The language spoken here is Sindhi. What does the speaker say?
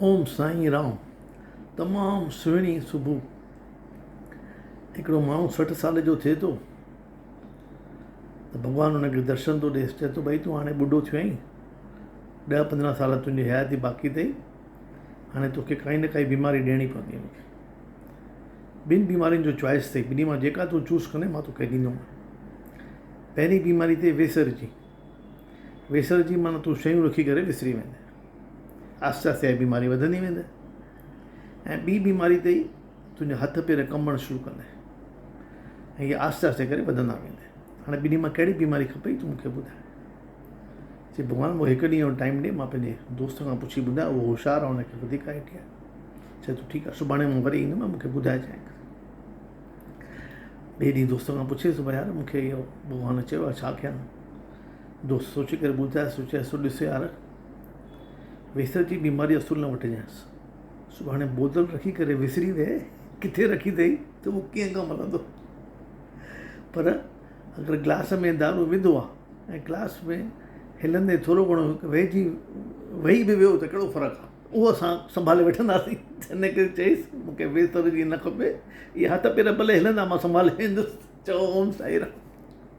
اوم سائين رام تمام سهڻي صبح هڪڙو ماڻهو 60 سال جو ٿئي ٿو ته ڀڳوان هن کي درشن ٿو ڏئيس چئي ٿو ڀئي تون هاڻي ٻڍو ٿيو آهين ڏهه پندرهن سال تنهنجي حياتي باقي اٿئي هاڻي توکي ڪائي نه ڪائي بيماري ڏيڻي پوندي مونکي ٻن بيمارين جو چوائس اٿئي ٻنهي مان جيڪا تون چوز ڪندين مان توکي ڏيندومانء پهرين بيماري اٿئي ويسر جي وسر جي معنيٰ تون شيون رکي ڪري وسري ويندين. آهستي آهستي اها بيماري وڌندي ويندي ۽ ٻي بيماري تي ئي تنهنجا هٿ پير ڪنبڻ شروع ڪندا ۽ اهي آهستي آهستي ڪري وڌندا ويندا. هاڻي ٻنهي مان ڪهڙي بيماري کپئي تون مون کي ٻڌاء. چي ڀڳوان مون کي هڪ ڏينهن جو ٽائيم ڏي مان پنهنجي دوست کان پڇي ٻڌايان اهو هوشيار آهي ان کي وڌيڪ آئيڊيا آهي. چئي ٿو ٺيڪ آهي سڀاڻي مان وري ايندم مون کي ٻڌائجانء. ٻئي ڏينهن دوست کان پڇيس ڀئي يار مون کي اهو ڀڳوان چيو آهي ڇا ڪيان؟ دوست سوچي ڪري ٻڌايس چيس ڏس يار ويسر جي بيماري اصل نه وٺجانس سڀاڻي بوتل رکي ڪري وسري وئي ڪٿي رکي اٿئي ته اهو ڪيئن ڪم هلندو پر اگر گلاس ۾ دارو وڌو آهي ۽ گلاس ۾ هلندي ٿورو گهڻو ويهجي ويهي به ويو ته ڪهڙو فرق آهي اهو اسان سنڀالي وٺنداسين هن کي چيس مون کي ويسر جي نه کپي اهي هٿ پير ڀلي هلندا مان سنڀالي ويندس چئو اوم سائي رام.